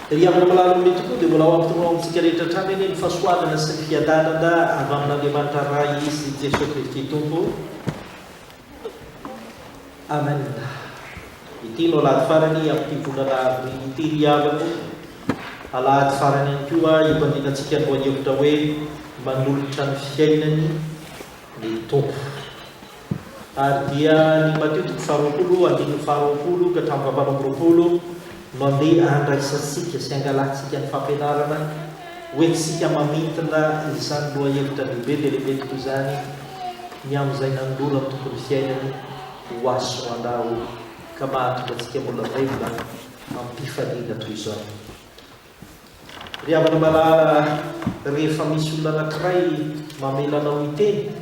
Ry havana malala amin'ny tokoa dia mbola ho ampitoroa amintsika rehetra hatrany anie ny fahasoavana sy ny fiadanana avy amin'Andriamanitra Ray sy Jesoa Kristy Tompo. Amen. Ity no alahady farany amin'ity volana avril ity ry havako. Alahady farany ihany koa hibanjinantsika ny lohahevitra hoe manolotra ny fiainany ny Tompo. Ary dia ny Matio toko faharoapolo, andininy faharoapolo ka hatramin'ny fahavalo amby roapolo no andeha handraisantsika sy hangalantsika ny fampianarana hoentintsika mamintina izany lohahevitra lehibe dia lehibe tokoa izany ny amin'izay nanoloran'ny Tompo ny fiainany ho ahy sy ho anao ka mahatonga antsika mbola velona am-pifaliana toy izao. Ry havana malala, rehefa misy olona anankiray mamela anao hiteny,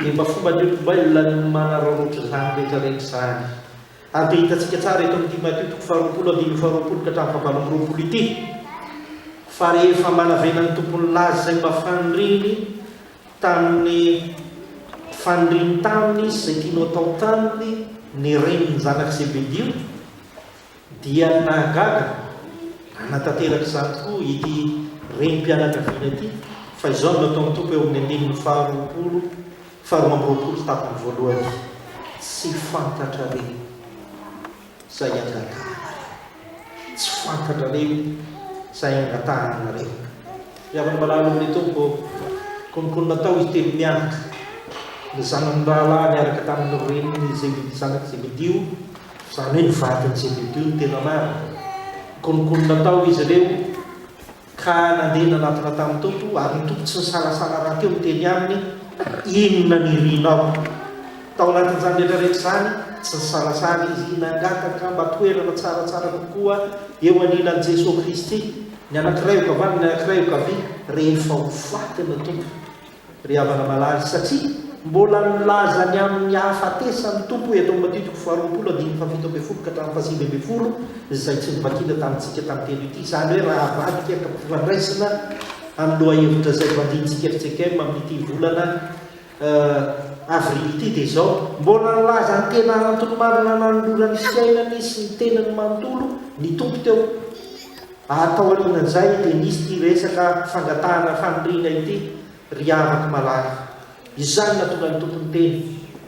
dia mba fomban'ny olombelona ny manararaotra izany rehetra rehetra izany. Ary dia hitantsika tsara eto amin'ity Matio toko faharoapolo andininy faharoapolo ka hatramin'ny fahavalo amby roapolo ity, fa rehefa mba navelan'ny Tompo nilaza izay mba faniriany tamin'ny faniriany taminy sy izay tiany ho atao taminy ny renin'ny zanak'i Zebedio, Dia ny nahagaga, nanatanteraka izany tokoa ity renim-pianakaviana ity, fa izao no nataon'ny Tompo eo amin'ny andininy faharoapolo, faharoa amby roapolo tapany voalohany, Tsy fantatrareo izay angatahanareo. Tsy fantatrareo izay angatahanareo. Ry havana malala amin'ny Tompo, kononkonona tao izy telo mianaka, ny zanany rahalahy niaraka tamin'ny reniny Zebedy, zanak'i Zebedio, Izany hoe ny vadin'i Zebedio no tena marina. Nikononkonona tao izy ireo ka nandeha nanatona tamin'ny Tompo, ary ny Tompo tsy nisalasala rahateo niteny aminy, Inona ny irinao? Tao anatin'izany rehetra rehetra izany, tsy nisalasala izy nangataka mba toerana tsaratsara kokoa eo anilan'i Jesoa Kristy, ny anankiray eo ankavanana, ny anankiray eo ankavia, rehefa ho faty ny Tompo. Ry havana malala, satria mbola nilaza ny amin'ny hahafatesan'ny Tompo eto amin'ny Matio toko faharoapolo andininy fahafito ambin'ny folo ka hatramin'ny fahasivy ambin'ny folo izay tsy novakiana tamintsika tamin'ny telo ity, izany hoe raha avadika ka ampifandraisina amin'ny lohahevitra izay vandiantsika fjkm amin'ity volana avril ity dia izao, mbola nilaza ny tena antony marina nanolorany fiainany sy ny tenany manontolo ny Tompo teo. Ary taorianan'izay dia nisy ity resaka fangatahana faniriana ity, ry havako malala. Izany nahatonga ny Tompo niteny,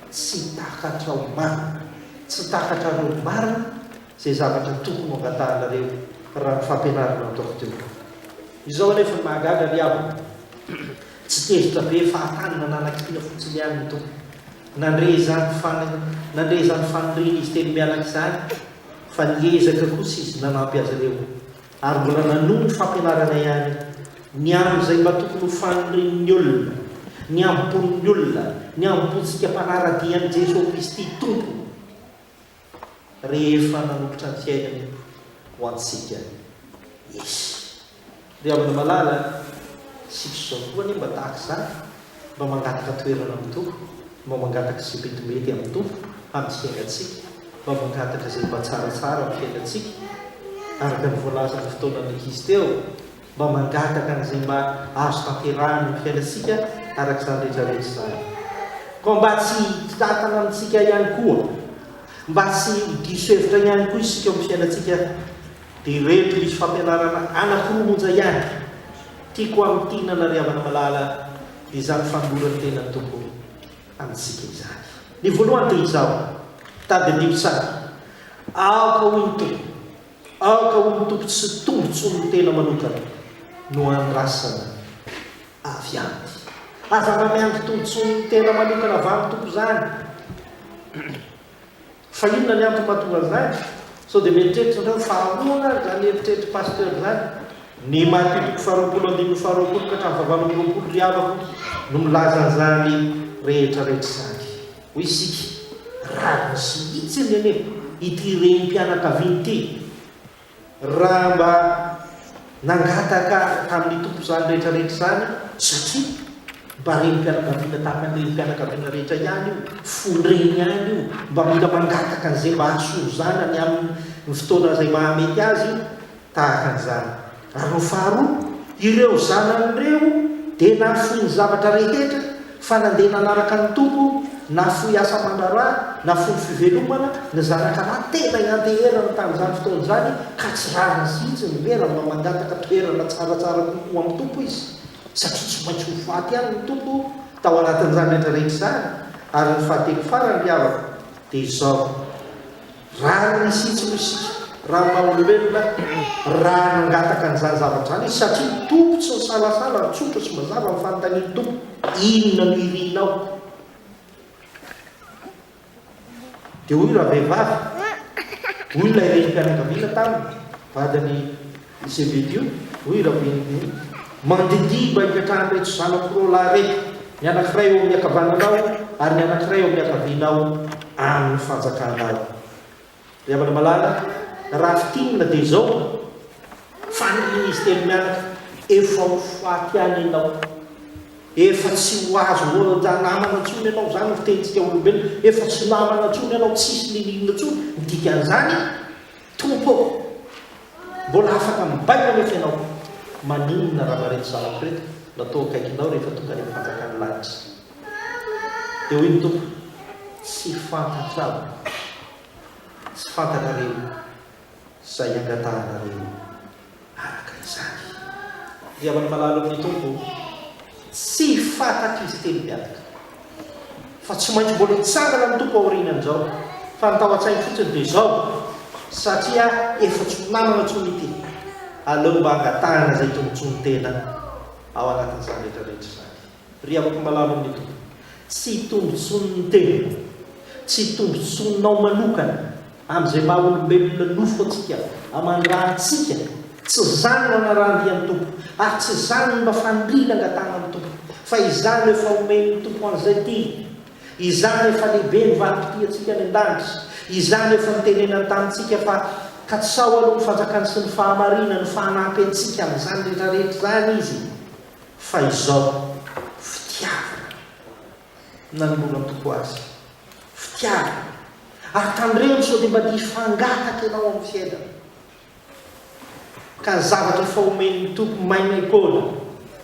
Tsy takatrao marina, tsy takatrareo marina izay zavatra tokony ho angatahanareo raha ny fampianarana nataoko teo. Izao anefa no mahagaga ry havana, tsy tezitra be fahatany na nanakiana fotsiny ihany ny Tompo nandre izany nandre izany fanirian'izy telo mianaka izany, fa niezaka kosa izy nanampy azy ireo, ary mbola nanohy ny fampianarana ihany ny amin'izay mba tokony ho fanirian'ny olona, ny hambom-pon'ny olona, ny hambom-pontsika mpanara-dia an'i Jesoa Kristy Tompo, rehefa nanolotra ny fiainany ho antsika Izy. Ry havana malala, isika izao koa anie mba tahaka izany, mba mangataka toerana amin'ny Tompo, mba mangataka izay metimety amin'ny Tompo amin'ny fiainantsika, mba mangataka izay mba tsaratsara amin'ny fiainantsika, araka ny voalazan'ny fotoanan'ny ankizy teo, mba mangataka an'izay mba azo tanterahina amin'ny fiainantsika araka izany rehetra rehetra izany. Koa mba tsy hitantana amintsika ihany koa, mba tsy ho diso hevitra ihany koa isika amin'ny fiainantsika, Dia ireto misy fampianarana anankiroa monja ihany tiako hamintinana ry havana malala izany fanoloran'ny tenan'ny Tompo amintsika izany. Ny voalohany dia izao, tadidio tsara, aoka hoy ny Tompo, aoka hoy ny Tompo tsy tombontsoan'ny tena manokana no andrasana avy aminy. Aza mba miandry tombontsoan'ny tena manokana avy amin'ny Tompo izany. Fa inona ny antony mahatonga an'izany? Sao dia mieritreritra nareo fa ahoana ary izany eritreritr'i Pasteur izany? Ny Matio toko faharoapolo andininy faharoapolo ka hatramin'ny fahavalo amby roapolo ry havako no milaza an'izany rehetra rehetra izany. Hoy isika, rariny sy hitsiny anie ity renim-pianakaviana ity. Raha mba nangataka tamin'ny Tompo izany rehetra rehetra izany, satria mba renim-pianakaviana tahaka ny renim-pianakaviana rehetra ihany io, fon-dreny ihany io, mba mila mangataka an'izay mba hahasoa ny zanany amin'ny fotoana izay mahamety azy io, tahaka an'izany. Ary ny faharoa, ireo zanany ireo dia nahafoy ny zavatra rehetra fa nandeha nanaraka ny Tompo. Nafoy asa aman-draharaha, nafoy ny fivelomana, ny zanaka lahy tena ianteherany tamin'izany fotoana izany ka tsy rariny sy hitsiny ve raha mba mangataka toerana tsaratsara kokoa amin'ny Tompo izy satria tsy maintsy ho faty ihany ny Tompo tao anatin'izany rehetra rehetra izany? Ary ny fahatelo farany ry havako dia izao, Rariny sy hitsiny isika raha ny maha olombelona raha nangataka an'izany zavatra izany izy satria ny Tompo tsy nisalasala ary tsotra sy mazava ny fanontanian'ny Tompo, Inona no irinao? Dia hoy ravehivavy, hoy ilay renim-pianakaviana taminy, vadin'i Zebedio, hoy Raben'ny, Mandidia mba hipetrahan'ireto zanako roalahy ireto, ny anankiray eo amin'ny ankavananao ary ny anankiray eo amin'ny ankavianao amin'ny fanjakanao. Ry havana malala, raha fintinina dia izao, fanirian'izy telo mianaka, efa ho faty ihany ianao. Efa tsy ho azo ho namana intsony ianao, izany ny fitenintsika olombelona, efa tsy namana intsony ianao, tsisy n'inon'inona intsony, ny dikan'izany, Tompo ô! Mbola afaka mibaiko anefa ianao. Maninona raha mba ireto zanako ireto no atao akaikinao rehefa tonga any amin'ny fanjakan'ny lanitra? Dia hoy ny Tompo, Tsy fantatrao, tsy fantatrareo izay angatahanareo araka izany. Ry havana malala ao amin'ny Tompo, tsy fantatr'izy telo mianaka fa tsy maintsy mbola hitsangana ny Tompo aorianan'izao, fa ny tao an-tsainy fotsiny dia izao, satria efa tsy ho namana intsony ity, aleo mba angatahana izay tombontsoan'ny tena ao anatin'izany rehetra rehetra izany. Ry havako malala ao amin'ny Tompo, tsy tombontsoan'ny tena, tsy tombontsoanao manokana, amin'izay maha olombelona nofo antsika, aman-dra antsika, tsy izany no anarahan-dia ny Tompo, ary tsy izany no mba faniriana angatahana amin'ny Tompo, fa izany no efa omen'ny Tompo an'izay tiany, izany no efa lehibe ny valim-pitia antsika any an-danitra, izany no efa nitenenany tamintsika fa katsaho aloha ny fanjakany sy ny fahamarinany fa hanampy antsika amin'izany rehetra rehetra izany Izy. Fa izao, fitiavana nanoloran'ny Tompo azy. Fitiavana. Ary tandremo sao dia mba diso fangataka ianao amin'ny fiainana. Ka ny zavatra efa omen'ny Tompo maimaim-poana,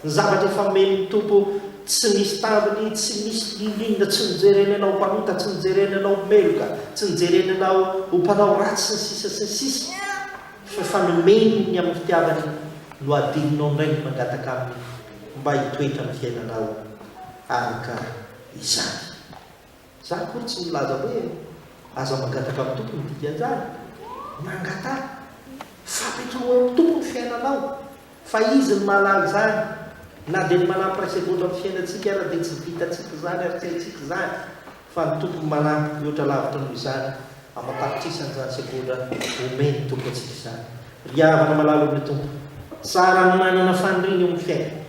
ny zavatra efa omen'ny Tompo tsy misy tambiny, tsy misy n'inon'inona, tsy nijereny anao ho mpanota, tsy nijereny anao ho meloka, tsy nijereny anao ho mpanao ratsy, sy ny sisa sy ny sisa. Fa efa nomeny ny amin'ny fitiavany no adinonao indray ny mangataka aminy mba hitoetra amin'ny fiainanao araka izany. Za akory tsy milaza hoe aza mangataka amin'ny Tompo ny dikan'izany. Mangataha. Fa apetraho eo amin'ny Tompo ny fiainanao. Fa Izy no mahalala izany. Na dia ny manampy iray segondra amin'ny fiainantsika ara dia tsy vitantsika izany ary tsy haintsika izany. Fa ny Tompo manampy mihoatra lavitra noho izany aman-tapitrisany izany segondra omen'ny Tompo antsika izany. Ry havana malala ao amin'ny Tompo, tsara ny manana faniriana eo amin'ny fiainana.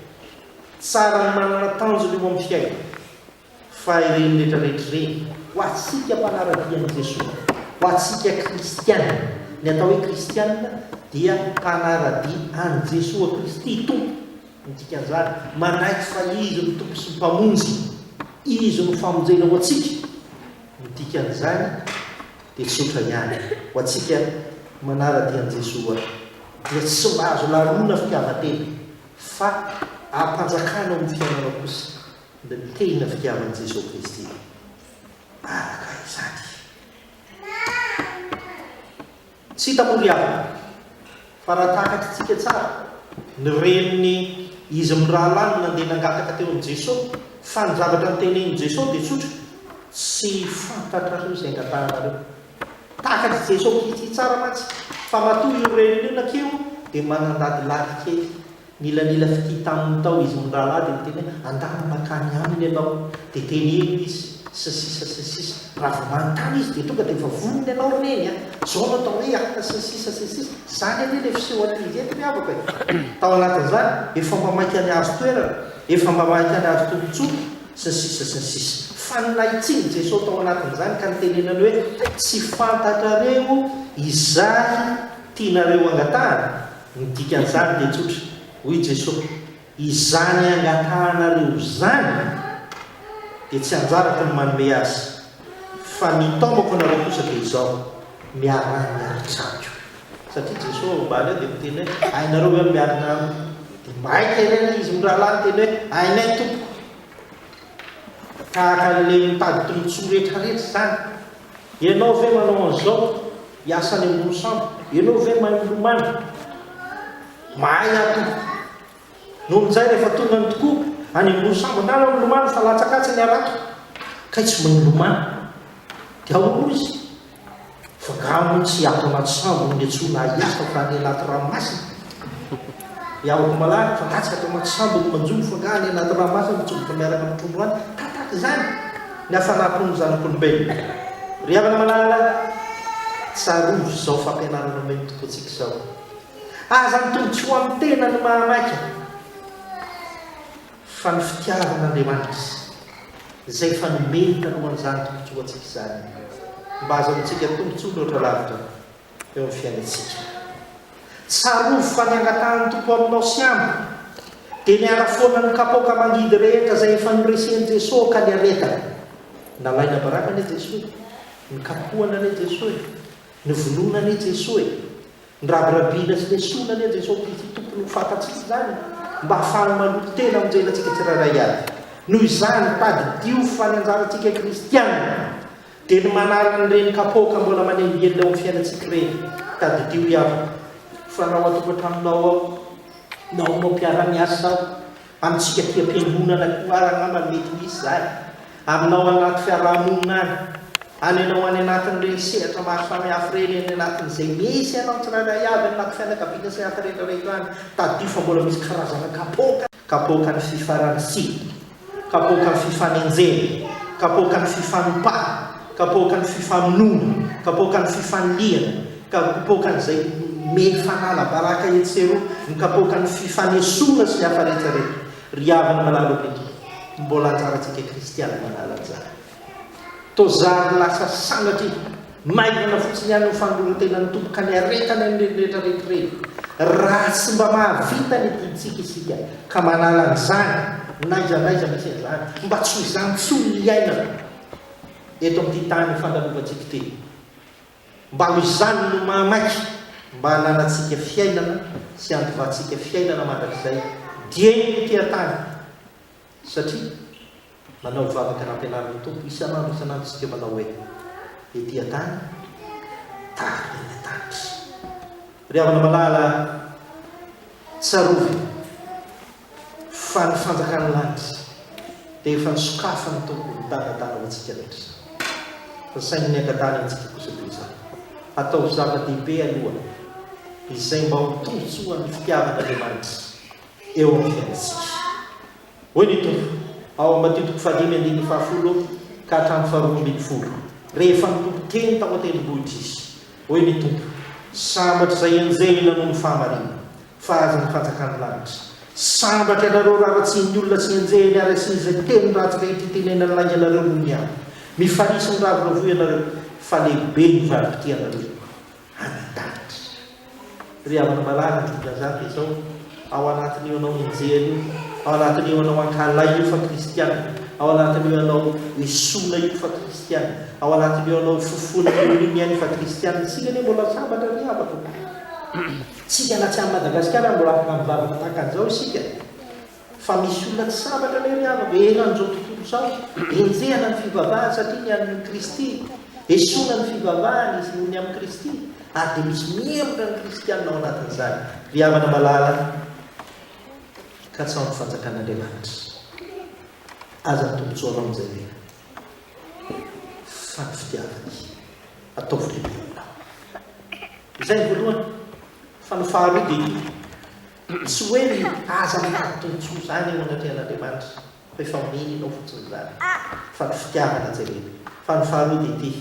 Tsara ny manana tanjona eo amin'ny fiainana. Fa ireny rehetra rehetra ireny, ho antsika mpanara-dia an'i Jesoa, ho antsika kristiana, ny atao hoe kristiana dia mpanara-dia an'i Jesoa Kristy Tompo, ny dikan'izany, manaiky fa Izy no Tompo sy Mpamonjy, Izy no famonjena ho antsika, ny dikan'izany dia tsotra ihany, ho antsika manara-dia an'i Jesoa dia tsy mba azo laroina fitiavan-tena fa ampanjakana ao amin'ny fiainanao kosa ny tena fitiavan'i Jesoa Kristy araka izany. Tsy hita moa ry havana fa raha takatritsika tsara, ny renin'ny izy mirahalahy no nandeha nangataka teo amin'i Jesoa, fa ny zavatra notenenin'i Jesoa dia tsotra, tsy fantatrareo izay angatahanareo. Takatr'i Jesoa Kristy tsara mantsy fa matoa io reniny io nankeo dia manandadilady kely Nilanila fitia taminy tao izy mirahalahy dia niteny hoe andana mankany aminy ianao dia teneno izy sy ny sisa sy ny sisa raha vao manontany izy dia tonga dia efa vonona ianao ry neny a! Zao no atao hoe anona sy ny sisa sy ny sisa Izany anie ilay fiseho an'ilay izy eto ry havako e! Tao anatin'izany efa mba maika ny hahazo toerana, efa mba maika ny hahazo tombotsoa sy ny sisa sy ny sisa Fa ny nahitsin'i Jesoa tao anatin'izany ka nitenenany hoe tsy fantatrareo izay tianareo angatahana Ny dikan'izany dia tsotra, hoy Jesoa, Izany angatahanareo izany dia tsy anjarako ny manome azy, fa ny itaomako anareo kosa dia izao, miaraha miaritra amiko. Satria Jesoa ao ambany ao dia miteny hoe, hainareo ve ny miarina amiko? Dia maika ireny izy mirahalahy niteny hoe, hainay Tompoko. Tahaka an'ilay mitady tombontsoa rehetrarehetra izany. Ianao ve manao an'izao? Hiasa any ambony sambo. Ianao ve mahay milomano? Mahay aho tompoko. Noho izay rehefa tonga any tokoa, any ambony sambo, angaha milomano fa latsaka atsy ny harato. Kay tsy mahay milomano. Dia ahoana hoy izy? Fa angaha moa tsy ato anaty sambo no niantsoana ahy hiasa fa any anaty ranomasina? Iaho malaky fa angaha tsy ato anaty sambo no manjono fa angaha any anaty ranomasina mitsoboka miaraka amin'ny trondro any? Tahaka izany ny hafanam-pon'ny zanak'olombelona. Ry havana malala, tsarovy izao fampianarana omen'ny Tompo antsika izao. Aza ny tombontsoa amin'ny tena no mahamaika fa ny fitiavan'Andriamanitra izay efa nomeny talohan'izany tombontsoa antsika izany mba hahazahoantsika tombontsoa mihoatra lavitra eo amin'ny fiainantsika. Tsarovy fa ny angatahan'ny Tompo aminao sy amiko dia ny hanafoana ny kapoaka mangidy rehetra izay efa noresen'i Jesoa ka niaretana. Nalaina baraka anie Jesoa e! Nikapohana anie Jesoa e! Novonoina anie Jesoa e! Nirabirabiana sy nesoina anie Jesoa Kristy Tompony ho fantatsika izany mba hahafahany maloto tena hamonjena antsika tsirairay avy. Noho izany, tadidio fa ny anjarantsika kristiana dia ny manala an'ireny kapoaka mbola manelingelina eo amin'ny fiainantsika ireny. Tadidio ry havana fa na ao an-tokantranonao ao, na ao aminao mpiara-miasa ao, Amintsika aty am-piangonana koa ary angamba mety misy izany, aminao anaty fiaraha-monina any, any ianao any anatin'ireny sehatra maro samihafa ireny, any anatin'izay misy anao tsirairay avy, any anaty fianakaviana sy ny hafa rehetra rehetra any, tadidio fa mbola misy karazana kapoaka, kapoakan'ny fifarantsiana, kapoakan'ny fifanenjehana, kapoakan'ny fifanompana, kapoakan'ny fifamonoana, kapoakan'ny fifanilihana, Kapoakan'izay mety fanala baraka etsy sy eroa, ny kapoakan'ny fifanesoana sy ny hafa rehetra rehetra. Ry havana malala ao Tompo, mbola anjarantsika kristiana manala an'izany. Toa zary lasa sanatria maivana fotsiny ihany ny fanoloran-tenan'ny Tompo ka niaretany an'ireny rehetra rehetra ireny. Raha tsy mba mahavita ny adidintsika isika ka manala an'izany n'aiza n'aiza misy an'izany, mba tsy ho izany intsony ny iainana eto amin'ity tany fandalovantsika ity. Mba ho izany no mahamaika mba hananantsika fiainana sy handovantsika fiainana mandrakizay dieny ety an-tany, satria manao vavaka nampianarin'ny Tompo isan'andro isan'andro isika manao hoe, ety an-tany tahaka ny any an-danitra. Ry havana malala, tsarovy. Fa ny fanjakan'ny lanitra dia efa nosokafan'ny Tompo midanadana ho antsika rehetra izany. Fa saingy ny angatahany amintsika kosa dia izany, ataovy zava-dehibe aloha izay mba ho tombontsoan'ny fitiavan'Andriamanitra eo amin'ny fiainantsika. Hoy ny Tompo, ao amin'ny Matio toko fahadimy andininy fahafolo ka hatramin'ny faharoa ambinifolo, rehefa nitory teny tao an-tendrombohitra Izy, hoy ny Tompo, Sambatra izay enjehina noho ny fahamarinana, Fa azy ny fanjakan'ny lanitra. Sambatra ianareo raha ratsian'ny olona sy enjehiny ary asiany izay teny ratsy rehetra itenenany lainga anareo noho ny amiko. Mifalia sy miravoravoa ianareo, fa lehibe ny valim-pitianareo any an-danitra. Ry havana malala, ny dikan'izany dia izao, ao anatin'io ianao enjehina io, ao anatin'io ianao ankahalaina io fa kristiana, ao anatin'io ianao esoina io fa kristiana, ao anatin'io ianao fofoina io iny ihany fa kristiana, isika anie mbola sambatra ry havako. Tsika na tsy any Madagasikara mbola afaka mivavaka tahaka an'izao isika fa misy olona tsy sambatra anie ry havako eran'izao tontolo izao, enjehana ny fivavahany satria ny an'i Kristy, esoina ny fivavahany izy noho ny amin'i Kristy ary dia misy mihemotra ny kristianina ao anatin'izany. Ry havana malala, katsaho ny fanjakan'Andriamanitra. Aza ny tombontsoanao amin'izay ve fa ny fitiavany. Ataovy lehibe aminao. Izay ny voalohany. Fa ny faharoa dia ity, tsy hoe ny aza mitady tombontsoa izany eo anatrehan'Andriamanitra, fa efa omeny anao fotsiny izany, fa ny fitiavana jerena. Fa ny faharoa dia ity,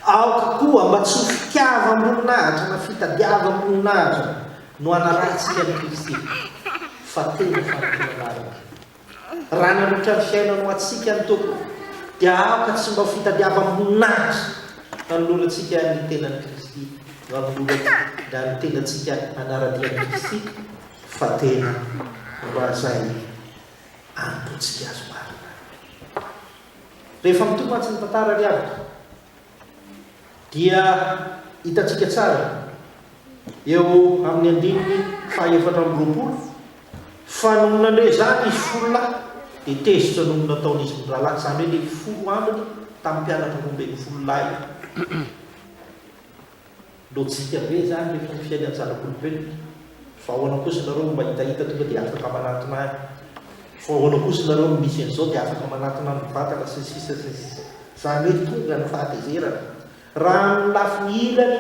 aoka koa mba tsy ho fitiavam-boninahitra na fitadiavam-boninahitra no hanarahantsika an'i Kristy, fa tena fanompoana marina. Raha nanolotra ny fiainany ho antsika ny Tompo, dia aoka tsy mba ho fitadiavam-boninahitra nanolorantsika ny tenan'i Kristy, nanolorana ny tenantsika hanara-dia an'i Kristy, fa tena mba izay anompoantsika Azy marina. Rehefa mitohy mantsy ny tantara ry havana, dia hitantsika tsara eo amin'ny andininy faha 24 fa nony nandre izany izy folo lahy. Dia tezitra noho ny nataon'izy mirahalahy, izany hoe ilay folo ambiny tamin'ny mpianatra 12 lahy. Lojika be izany rehefa ny fiainan'ny zanak'olombelona. Fa ahoana kosa nareo no mahitahita tonga dia afaka manatona ahy? Fa ahoana kosa nareo no misy an'izao dia afaka manatona ny vatana sy ny sisa sy ny sisa. Izany hoe tonga ny fahatezerana. Raha amin'ny lafiny ilany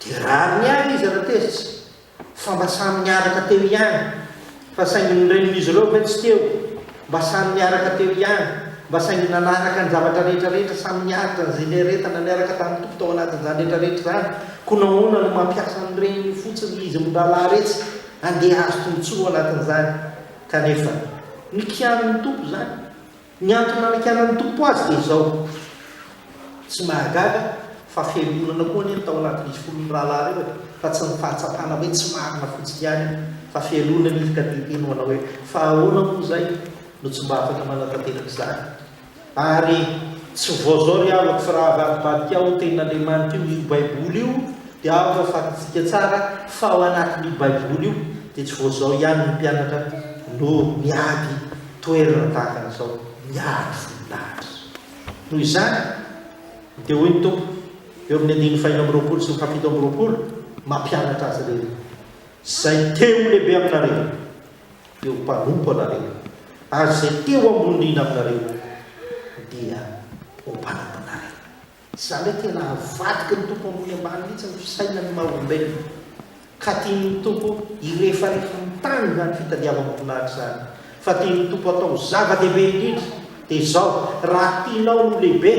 dia rariny ihany izy raha tezitra. Fa mba samy niaraka teo ihany. Fa saingy ny renin'izy ireo ve tsy teo? Mba samy niaraka teo ihany. Mba saingy nanaraka ny zavatra rehetra rehetra, samy niaritra an'izay niaretana niaraka tamin'ny Tompo tao anatin'izany rehetra rehetra izany. Koa nahoana no mampiasa ny reniny fotsiny izy mirahalahy retsy andeha hahazo tombontsoa ao anatin'izany? Kanefa, nikianin'ny Tompo izany. Ny antony nanakianan'ny Tompo azy dia izao, Tsy mahagaga fa fialonana koa anie ny tao anatin'izy folo mirahalahy ireo e, fa tsy ny fahatsapana hoe tsy marina fotsiny ihany io, fa fialonana izy ka te hiteny ho anao hoe, fa ahoana moa izay no tsy mba afaka manatanteraka izany? Ary tsy vao izao ry havako fa raha avadibadika ao ny tenin'Andriamanitra io, io Baiboly io, dia aoka ho fantatsika tsara fa ao anatin'io Baiboly io dia tsy vao izao ihany ny mpianatra no miady toerana tahaka an'izao, miady voninahitra. Noho izany, dia hoy ny Tompo, eo amin'ny andininy faha-26 sy ny faha-27, mampianatra azy ireny, Izay te ho lehibe aminareo, dia ho mpanompo anareo, ary izay te ho ambony indrindra aminareo, dia ho mpanomponareo. Izany hoe tena avadiky ny Tompo ambony ambany mihitsy ny fisainan'ny maha olombelona. Ka tian'ny Tompo hirefarefa ny tany izany fitadiavam-boninahitra izany. Fa tian'ny Tompo atao zava-dehibe indrindra dia izao, raha tianao ny ho lehibe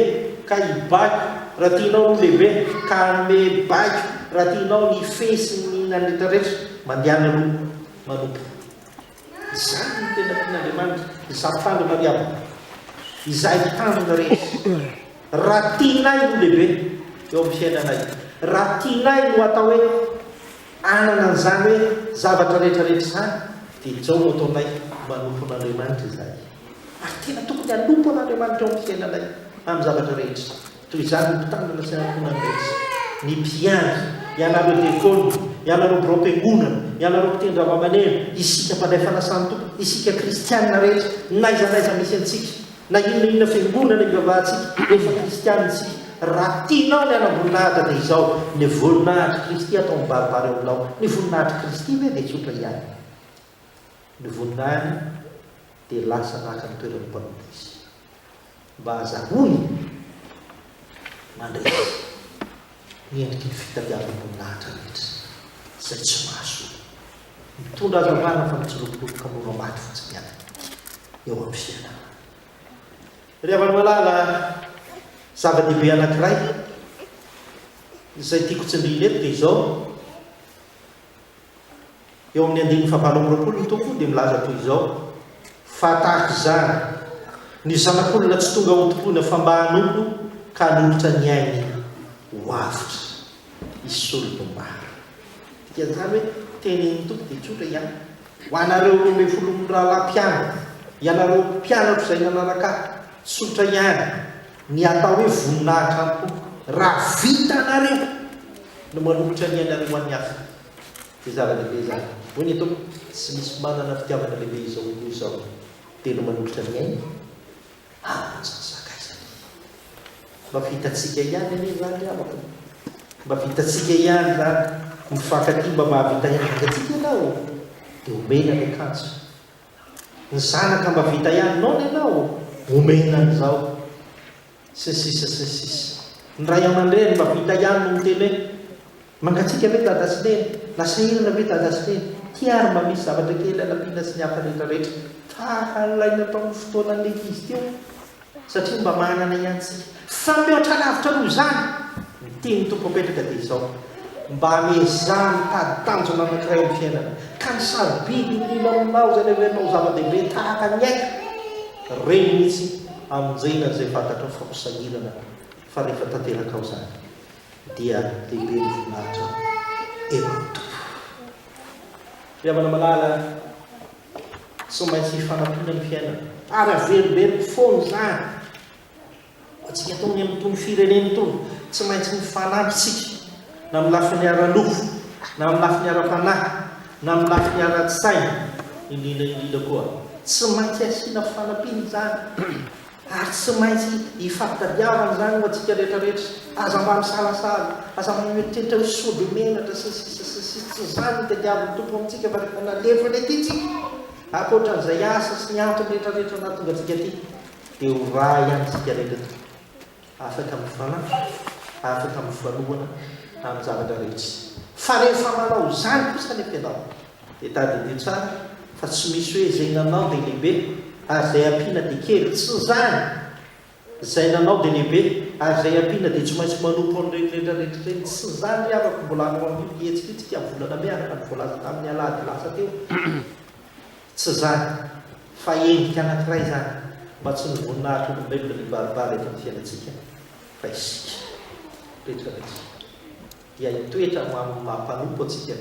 ka hibaiko, raha tianao ny ho lehibe ka hanome baiko, raha tianao ny hifehy sy ny inona rehetra rehetra, mandehana aloha manompo. Izany no tena tian'Andriamanitra, izaho mpitandrina ry havana, izahay mpitandrina rehetra. Raha tianay no lehibe eo amin'ny fiainanay, raha tianay no atao hoe hanana an'izany hoe zavatra rehetra rehetra izany, dia izao no ataonay, manompo an'Andriamanitra izahay. Ary tena tokony hanompo an'Andriamanitra eo amin'ny fiainanay, amin'ny zavatra rehetra. Toy izany ny mpitandrina sy ankohonany rehetra, ny mpiandry, ianareo diakona, ianareo biraom-piangonana, ianareo mpitendry zava-maneno, isika mpandray fanasan'ny Tompo, isika kristiana rehetra, n'aiza n'aiza misy antsika, na inona inona fiangonana ivavahantsika, rehefa kristiana isika, raha tianao ny hanam-boninahitra dia izao, ny voninahitr'i Kristy atao mibaribary eo aminao. Ny voninahitr'i Kristy ve dia tsotra ihany? Ny voninahiny dia lasa naka ny toeran'ny mpanompo izy. Mba hazahoany mandresy ny endriky ny fitadiavam-boninahitra rehetra izay tsy mahasoa. Mitondra hazavana fa mitsiroporopoka mora maty fotsiny ihany eo amin'ny fiainana. Ry havana malala, zava-dehibe anankiray izay tiako tsindriana eto dia izao, Eo amin'ny andininy fahavalo amby 20 ny Tompo dia milaza toy izao, Fa tahaka izany, ny Zanak'olona tsy tonga hotompoina fa mba hanompo ka hanolotra ny ainy ho avotra hisolo ny maro. Dikan'izany hoe tenin'ny Tompo dia tsotra ihany, Ho anareo 12 mirahalahy mpianako, ianareo mpianatro izay nanaraka ahy, tsotra ihany ny atao hoe voninahitra ny Tompo, raha vitanareo ny manolotra ny ainareo ho an'ny hafa. Dia zava-dehibe izany. Hoy ny Tompo, Tsy misy manana fitiavana lehibe izao noho izao, dia ny manolotra ny ainy hamonjy ny sakaizany. Mba vitantsika ihany anie izany ry havako e! Mba vitantsika ihany izany, mifankatia mba mahavita ihany. Mangatsiaka ianao, dia omena ny akanjo. Ny zanaka mba vita ihany, noana ianao, omena an'izao. Sy ny sisa sy ny sisa. Ny ray aman-dreny mba vita ihany no miteny hoe, Mangatsiaka ve dada sy neny? Na sahirana ve dada sy neny? Ty ary mba misy zavatra kely hanampiana sy ny hafa rehetra rehetra. Tahaka an'ilay nataon'ny fotoanan'ny ankizy teo. Satria mba manana ihany tsika. Fa mihoatra lavitra noho izany, ny tian'ny Tompo apetraka dia izao, mba miezaha mitady tanjona anankiray amin'ny fiainana, ka ny sarobidy indrindra aminao izay neverinao ho zava-dehibe tahaka ny aiko, Reny mihitsy hamonjena izay fantatrao fa ho sahirana fa rehefa tanterakao izany dia lehibe ny voninahitrao eo amin'ny Tompo. Ry havana malala, tsy maintsy hifanampiana ny fiainana ary averimberiko foana izany. Ho antsika tony amin'itony firenena itony, tsy maintsy mifanampy isika, na amin'ny lafiny ara-nofo, na amin'ny lafiny ara-panahy, na amin'ny lafiny ara-tsaina, indrindra indrindra koa. Tsy maintsy asiana fanampiana izany ary tsy maintsy ifampitadiavana izany ho antsika rehetra rehetra. Aza mba misalasala, aza mba mieritreritra hoe sao dia menatra sy ny sisa sy ny sisa. Tsy izany no tadiavin'ny Tompo amintsika fa rehefa nalefany aty tsika, ankoatra an'izay asa sy ny antony rehetra rehetra nahatonga antsika aty dia ho ray ihany isika rehetra eto. Afaka mifanampy, afaka mifanohana amin'ny zavatra rehetra. Fa rehefa manao izany kosa anefa ianao, dia tadidio tsara fa tsy misy hoe izay nanao dia lehibe ary izay ampiana dia kely. Tsy izany! Izay nanao dia lehibe ary izay ampiana dia tsy maintsy manompo an'ireny rehetra rehetra ireny. Tsy izany ry havako, mbola hanao an'io hetsika io tsika amin'ny volana mey araka ny voalaza tamin'ny alahady lasa teo. Tsy izany, fa endrika anankiray izany mba tsy ny voninahitr'olombelona no hibaribary eto amin'ny fiainantsika, fa isika rehetra rehetra dia hitoetra ho amin'ny maha mpanompo antsika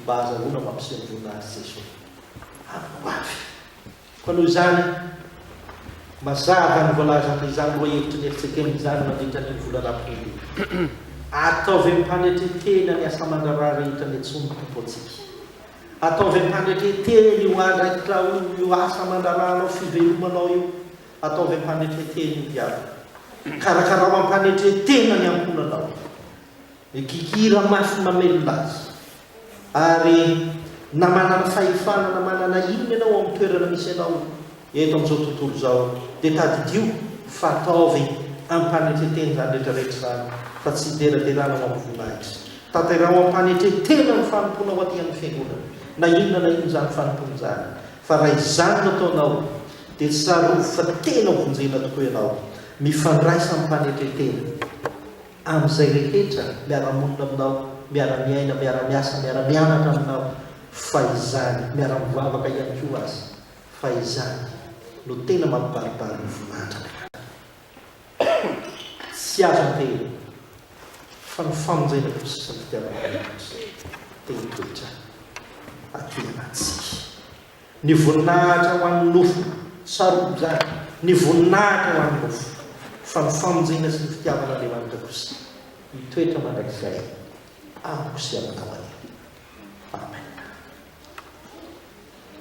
mba hahazahoana mampiseho ny voninahitr'i Jesoa amin'ny ho avy. Koa noho izany, mazava ny voalazan'izany lohahevitry ny FCTM izany mandritra an'iny volana aprily iny. Ataovy am-panetren-tena ny asa aman-draharaha rehetra niantsoan'ny Tompo antsika. Ataovy am-panetren-tena io andraikitrao io, io asa aman-draharahanao, fivelomanao io. Ataovy am-panetren-tena io mpihavana. Karakarao am-panetren-tena ny ankohonanao. Mikikira mafy mamelona azy. Ary na manana fahefana na manana inona ianao ao amin'ny toerana misy anao eto amin'izao tontolo izao, dia tadidio fa ataovy am-panetren-tena izany rehetra rehetra izany, fa tsy hideraderana ho amin'ny voninahitra. Tanteraho am-panetren-tena ny fanompoanao aty amin'ny Fiangonana, na inona na inona izany fanompoana izany, fa raha izany no ataonao, dia tsarovy fa tena hovonjena tokoa ianao. Mifandraisa am-panetren-tena amin'izay rehetra miara-monina aminao, miara-miaina, miara-miasa, miara-mianatra aminao, fa izany, miara-mivavaka ihany koa aza, fa izany no tena mampibaribary ny voninahitr'Andriamanitra. Tsy azo antenaina fa ny famonjena kosa sy ny fitiavan'Andriamanitra dia hitoetra aty anatintsika. Ny voninahitra ho an'ny nofo, tsarovy izany, ny voninahitra ho an'ny nofo, fa ny famonjena sy ny fitiavan'Andriamanitra kosa hitoetra mandrakizay amiko sy aminao anie. Amen.